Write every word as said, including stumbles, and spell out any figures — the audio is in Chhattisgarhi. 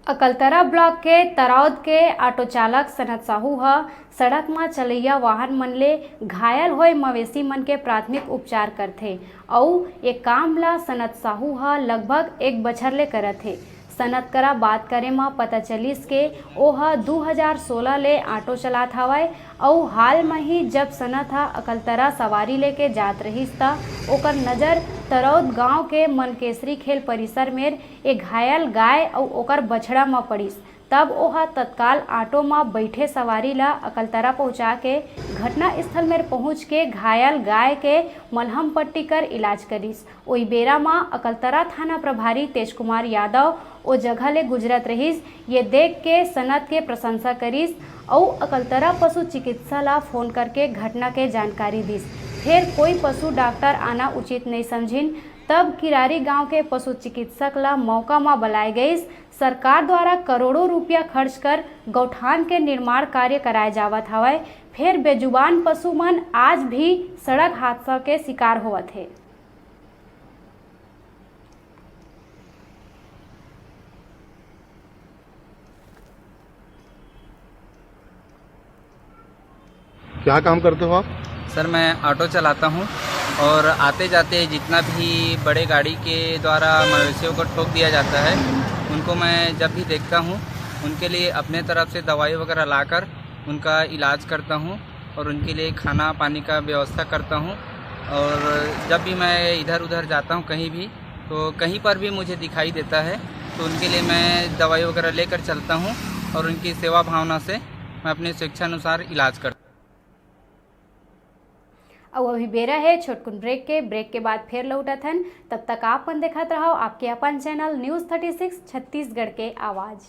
अकलतरा ब्लॉक के तरौद के ऑटो चालक सनत साहू ह सड़क म चलइया वाहन मन ले घायल होए मवेशी मन के प्राथमिक उपचार करथे अउ ए काम ल सनत साहू ह लगभग एक बछर ले करत हे। सनत करा बात करे म पता चलिस के ओह दू हजार सोलह ले ऑटो चलात हवय अउ हाल म ही जब सनत ह अकलतरा सवारी लेके जात रहिस, त ओकर नजर तरौद गांव के मनकेसरी खेल परिसर मेर ए घायल गाय अउ ओकर बछड़ा म पड़िस। तब ओह तत्काल ऑटो म बइठे सवारी ल अकलतरा पहुंचा के घटना स्थल मेर पहुंच के घायल गाय के मलहम पट्टी कर इलाज करिस। ओई बेरा म अकलतरा थाना प्रभारी तेज कुमार यादव ओ जगह ले गुजरत रहिस। ये देख के सनत के प्रशंसा करिस अउ अकलतरा पशु चिकित्सा ला फोन करके घटना के जानकारी दिस। फेर कोई पशु डॉक्टर आना उचित नइ समझिन, तब किरारी गांव के पशु चिकित्सक ला मौका म बलाए गइस। सरकार द्वारा करोड़ों रुपया खर्च कर गौठान के निर्माण कार्य कराए जावत हवय, फेर बेजुबान पशु मन आज भी सड़क हादसा के शिकार होवत हे। क्या काम करते हो आप? सर, मैं ऑटो चलाता हूँ और आते जाते जितना भी बड़े गाड़ी के द्वारा मवेशियों को ठोक दिया जाता है, उनको मैं जब भी देखता हूँ, उनके लिए अपने तरफ से दवाई वगैरह लाकर उनका इलाज करता हूँ और उनके लिए खाना पानी का व्यवस्था करता हूँ। और जब भी मैं इधर उधर जाता हूँ कहीं भी, तो कहीं पर भी मुझे दिखाई देता है, तो उनके लिए मैं दवाई वगैरह लेकर चलता हूँ और उनकी सेवा भावना से मैं अपनी स्वेच्छानुसार इलाज करता हूँ। अउ अभी बेरा हे छोटकुन ब्रेक के। ब्रेक के बाद फेर लौटत हन, तब तक आप मन देखत रहव आपके अपन channel news thirty six Chhattisgarh के आवाज़।